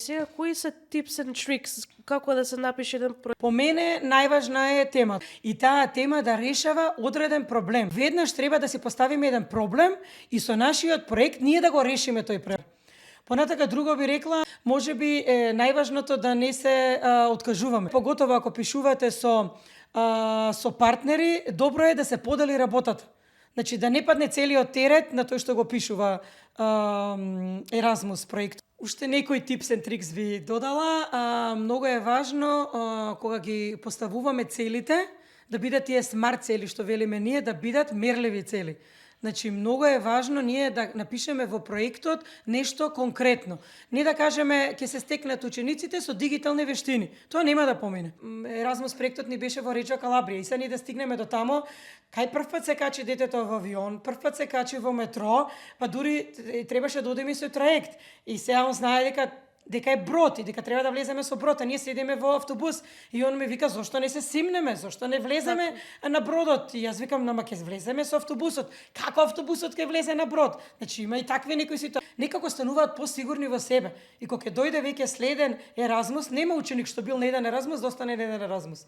сега кои се tips and tricks како да се напише еден проект? По мене најважна е тема. И таа тема да решава одреден проблем. Веднаш треба да си поставиме еден проблем и со нашиот проект ние да го решиме тој проблем. Понатака друго би рекла, може би е најважното да не се откажуваме. Поготово ако пишувате со партнери, добро е да се подели работата. Значи да не падне целиот терет на тој што го пишува Еразмус проект. Уште некои tips and tricks би додала. Многу е важно кога ги поставуваме целите, да бидат тие смарт цели што велиме ние, да бидат мерливи цели. Значи, многу е важно ние да напишеме во проектот нешто конкретно. Не да кажеме ќе се стекнат учениците со дигитални вештини. Тоа нема да помине. Еразмус проектот ни беше во Реджа Калабрија и сега ни да стигнеме до тамо, кај прв пат се качи детето во авион, прв пат се качи во метро, па дури требаше да одиме со траект. И сега он знае дека е брод и дека треба да влеземе со брод, а ние седиме во автобус и он ми вика зошто не се симнеме, зошто не влеземе на бродот? И јас викам, нама ќе влеземе со автобусот. Како автобусот ќе влезе на брод? Значи има и такви некои ситуации. Некако стануваат посигурни во себе. И кога ќе дојде веќе следен Еразмус, нема ученик што бил на еден Еразмус, да остане на еден Еразмус.